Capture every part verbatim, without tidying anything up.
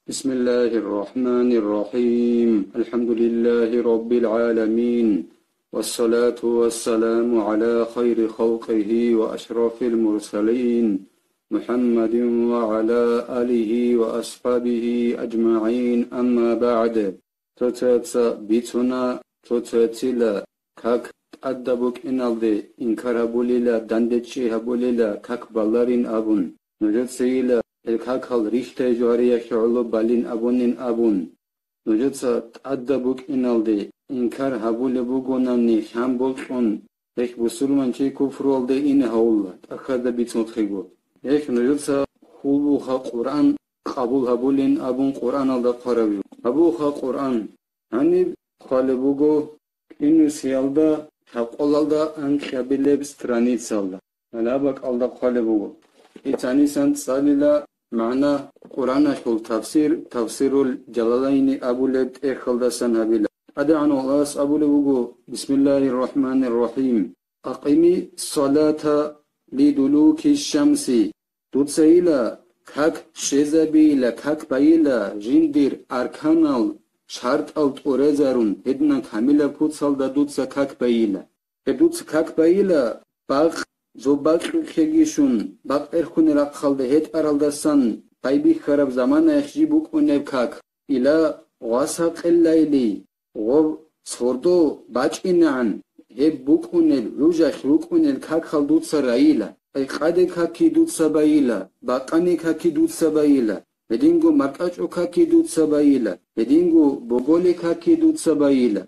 بسم الله الرحمن الرحيم. الحمد لله رب العالمين. والصلاة والسلام على خير خلقه وأشرف المرسلين محمد وعلى آله وأصحابه أجمعين. أما بعد. Цо-цояца бицуна, цо-цояцила как тӀадаб букӀиналде инкар гьабулила, дандечӀи гьабулила, как баларин абун. Нужецайила гьел какал рихьай жугьариялъе гӀоло балин абунин абун. Нужеца тӀадаб букӀиналде инкар гьабулеб бугонани хӀан бокьун, гьелъ бусурманчи куфруялде ине гьавула, тӀахьазда бицунхъего. Гьелъ нужеца хьулбуха Къуръан къабул гьабулин абун Къуръаналда хъвараб жо. Гьабуха Къуръан. Гьаниб хъвалеб буго кӀинусиялда, лъабкъоялда анкьабилеб страницалда. Гьалаб бакӀалда хъвалеб буго. Итанисан цӀалила магӀна Къуръаналъул тафсир, Тафсирул Жалалайни абулеб тӀехьалдасан гьабила. ТӀадегӀанав Аллагьас абулеб буго: بسم الله الرحمن الرحيم. أقم الصلاة لدلوك الشمس. Дуцайила как чӀезабейила, как байила жиндир арканал, шартӀал тӀурезарун, гьединан камилаб куцалда дуца как байила. Гьеб дуца как байила, бакъ, зоб бакьулъеги щун, бакъ эрхунел рахъалда гьетӀаралдасан байбихьараб заманаялъ жиб букӀунеб как, إلى غسق الليل, гъоб сордо бачӀинегӀан, гьеб букӀунел, гӀужалъ рукӀунел какал дуца райила, къайкъаде каки дуца байила, бакъани каки дуца байила, гьединго маркӀачӀо каки дуца байила, гьединго боголи каки дуца байила.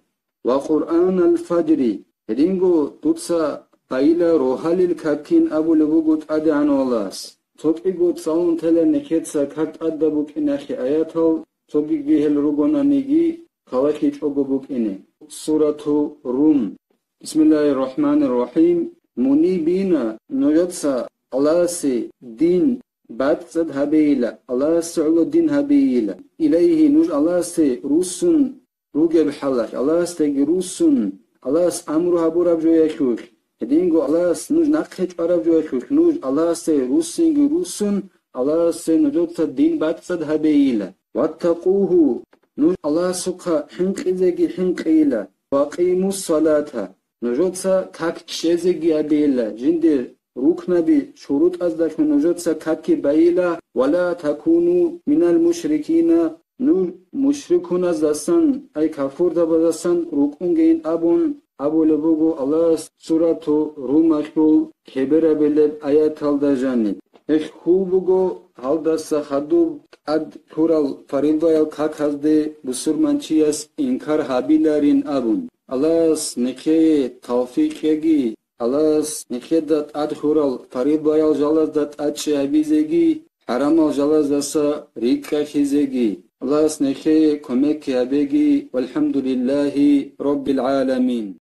وقرآن الفجر, гьединго дуца байила рогьалил какин абулеб буго ТӀадегӀанав Аллагьас. Цо кӀиго цӀалун тела нехеца как тӀадаб букӀинахъе аятал, цогиги гьел ругонаниги калахьичӀого букӀине. Сурату Рум. بسم الله الرحمن الرحيم. منيبين, нужеца Аллагьасе дин бацӀцӀад гьабейила, Аллагьасе гӀоло дин гьабейила. إليه, нуж Аллагьасе руссун ругеб хӀалалъ, Аллагьасдаги руссун, Аллагьас амру гьабураб жоялъулъ, гьединго Аллагьас нуж нахъе чӀвараб жоялъулъ, нуж Аллагьасде руссинги руссун, Аллагьасе нужеца дин бацӀцӀад гьабейила. واتقوه, нуж Аллагьасухъа хӀинкъизеги хӀинкъийила. وأقيموا الصلاة, нужеца как чӀезеги гьабейила, жиндир рукнаби, шурутӀаздалъун нужеца каки байила, ولا تكونوا من المشركين, нуж мушрикуназдасан, ай кафурзабаздасан рукӀунгейин абун абулеб буго Аллагьас Сурату Румалъул кеберабилеб аяталда жаниб. Гьелъ хьул буго гьалдаса хадуб тӀад лъурал фаридаял каказде бусурманчияс инкар гьабиларин абун. Аллагьас нехее тавфикъ кьеги, Аллагьас нехеда тӀад лъурал фаридаял жалазда тӀадчӀи гьабизеги, хӀарамал жалаздаса рикӀкӀалъизеги. Аллагьас нехее кумекги гьабеги. والحمد لله رب العالمين.